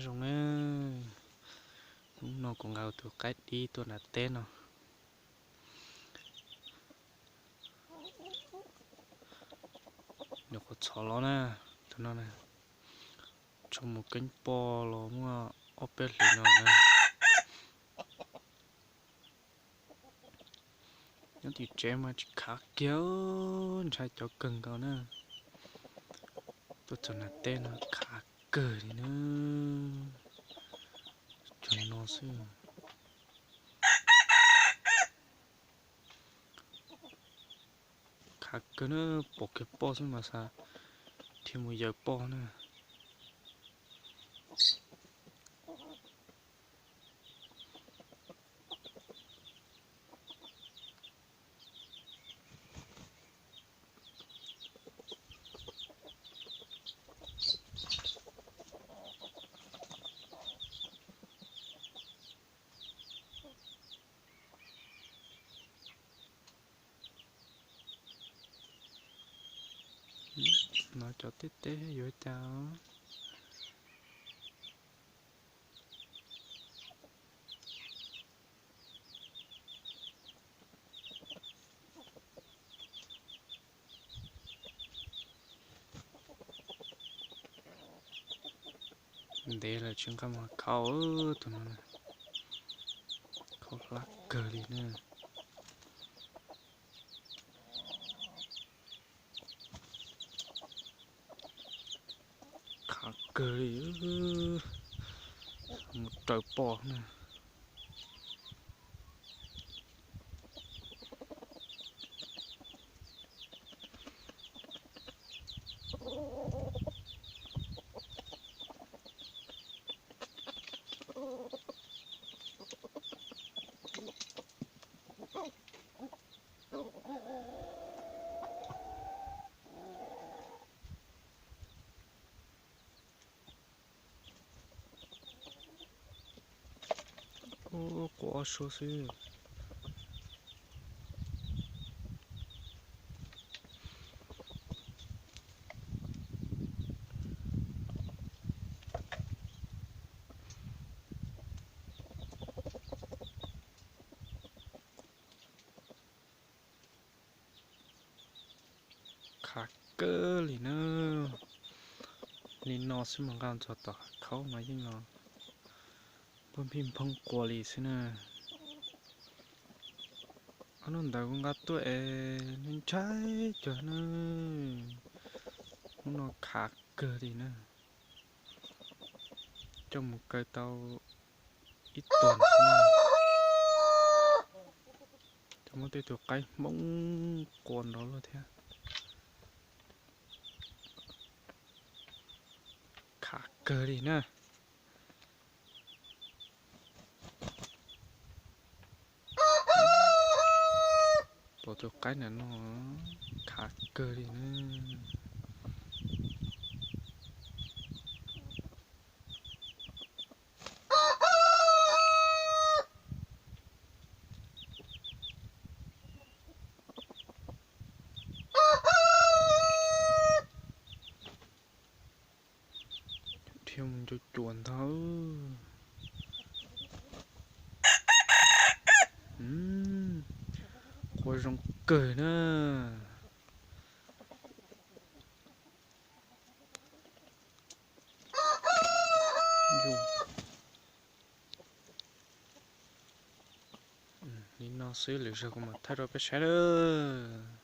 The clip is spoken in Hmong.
Zoo na, hnub no kuv nqa tus qaib dib tuaj nram teb no. Nyuam qhuav txhom los na, tus no na, tso mus keeb poj los muaj ob peb hlis no na. Nyob tim tsev mas tsis khav kiag, ntshai cov kawg nkaus na. Tuaj txog nram teb no khav kawg li na. Cov no xwb. Khav kawg na, pom kiag poj xwb mas xav dhia mus yaws poj na. No cov teb teb yuav cas. Ntev lawm tsis nqa mus khau, tus no khau hlab kawg li na. Khav kawg li, mus raws poj na. Ub, quav ob suab xwb. Khav kawg li na. Li no xwb mas nqa txog tom hav khaub mas yeej los npog npij nphoo quas li xwb na. Ob hnub ntawd kuv nqa tuaj es ntshai cuag na. Hnub no khav kawg li na. Coj mus kaw tau ib tuas xwb na. Coj muab tej tus qaib hmoob quas nrov luaj thiab. Khav kawg li na. Pom tus qaib ntawm no khav kawg li na. Dhia mus ncu cuam ntag. Quas zoo kawg na. Li no xwb, lwm zaug kuv mam thaij rau peb saib lawm.